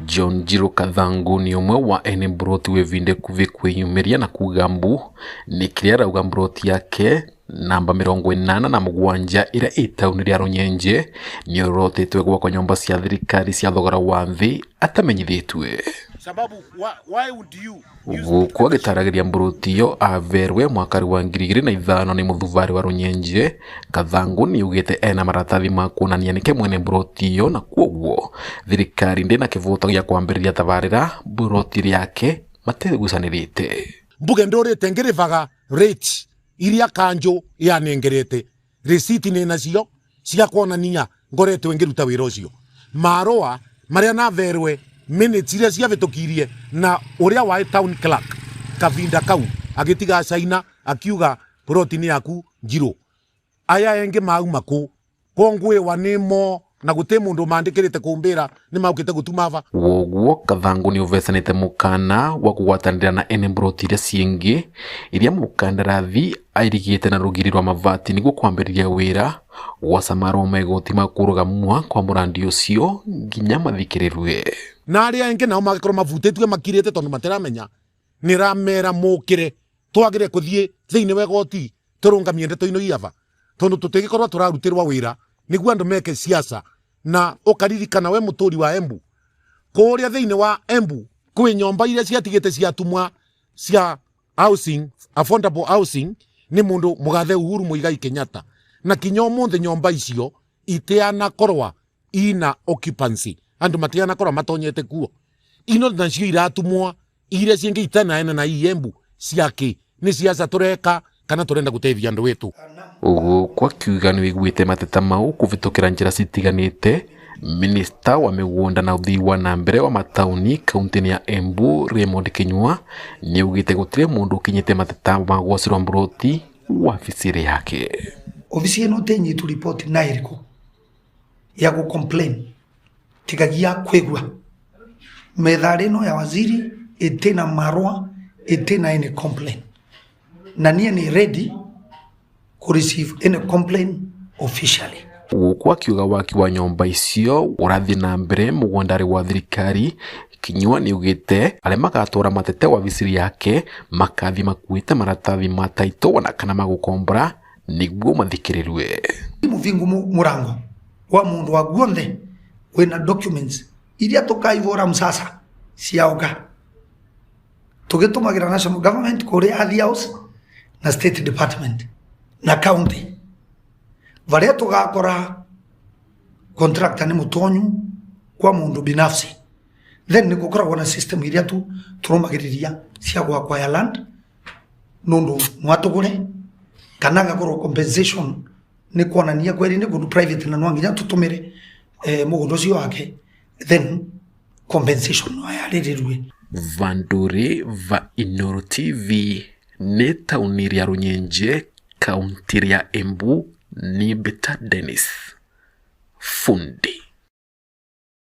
John Njiru Kathangu nĩ ũmwe wa ene mburoti wĩ ivinda ikuvi kwĩyumĩria na kuga mbu nĩ kĩrĩa arauga mburoti yake namba 87 ĩrĩa ĩ taũni rĩa Runyenje nĩorotĩtwe gwakwa nyũmba cia thirikari cia thogora wa thĩ atamenyithĩtue. Sababu why would you use Gũkũ agĩtaragĩria mburoti ĩyo averwe mwaka wa 2005 nĩ mũthubarĩ wa Runyenje. Kathangu nĩaugĩte ena maratathi ma kuonania nĩke mwene mburoti ĩyo na kwoguo thirikari ndĩ na kĩvoto gĩa kwambĩrĩria tabarĩra mburoti yake mategucanĩrĩte. Mbuge ndurite ngirivaga rates iria kanjo yanengerete, receipt ni nacio cia kuonania ngoretwe ngiruta wira ucio, marua maria naverwe, minutes iria ciavitukirie na uria wa town clerk kavinda kau agitiga caina akiuga ploti ni yaku Njiru. Aya engi mauma ku kongwiwa nimo na guti mundu mandikirite kumbira ni maukite gutuma va. Woguo Kathangu nĩ ũvecanĩte mũkana wa kũgwatanĩra na ene mburoti iria ciĩngĩ iria mũkandarathi airigĩte na rũgiri rwa mabati nĩguo kwambĩrĩria wĩra gwaca marũa ma igoti ma kũrũgamua kwa mũrandi ũcio nginya mathikĩrĩrue. Na aria engi nao magikorwo mavutĩtue makirĩte tondu matiramenya nĩramera mũkĩre twagĩre kũthiĩ thĩinĩ wa igoti tũrũngamie ndeto ino iava tondu tũtingĩkorwo tũrarutĩrwa wĩra nĩguo andũ meke siasa. Na ũkaririkana we mũtũri wa Embu, kũrĩa thĩinĩ wa Embu kwĩ nyomba iria ciatigĩte ciatumwa cia housing, affordable housing, nĩ mũndũ mũgathe Uhuru Muigai Kenyatta, na kinya ũmũthĩ nyomba icio itianakorwa ina occupancy, andu matianakorwa matonyete kuo. Ino nacio iratumwa iria ciingĩ itanaene na iembu ciake nĩ siasa tureka kana turenda guteithia andu wetu. Gũkũ akiuga nĩwĩiguĩte mateta mau kũvĩtũkĩra njĩra citiganĩte. Minista wa mĩgũnda na ũthii wa na mbere wa mataũni kaũntĩ-inĩ ya Embu Raymond Kinyua nĩaugĩte gũtirĩ mũndũ ũkinyĩte mateta ma gwacĩrwo mburoti wabici-inĩ yake. Ofisi ĩno tĩnyitu ripoti na ĩrĩkũ ya gũ complain tigagia kwĩgua metharĩ ĩno ya waziri ĩtĩna marũa ĩtĩna any complain, na niĩ nĩ ready ku receive any complaint officially. Gũkũ akiuga waki wa nyũmba icio ũrathiĩ na mbere mũgũnda-rĩ wa thirikari. Kinyua nĩaugĩte arĩa magatwara matete wabici yake makathiĩ makuĩte maratathi ma taito ona kana ma gũkombora nĩguo mathikĩrĩrue. Mũvingu mũrango wa mundu wa guonthe wina documents iria tukaivora msasa ciaoka tugitumagira national government kuria Ardhi House na State Department na county varia tugakora contractor ni mutonyu kwa mundu binafsi, then ni gukoragwo na system iria tu turumagiriria cia gwakwa land nundu mwatugure kana gakorwo compensation ni kuonania kweri ni kundu private na nwanginya tutumire mugunda ucio wake, then compensation no yaririrwe. Vanduri va Inooro TV nĩ taũni rĩa Runyenje kaũntĩ rĩa Embu nĩ Beta Dennis Fundi.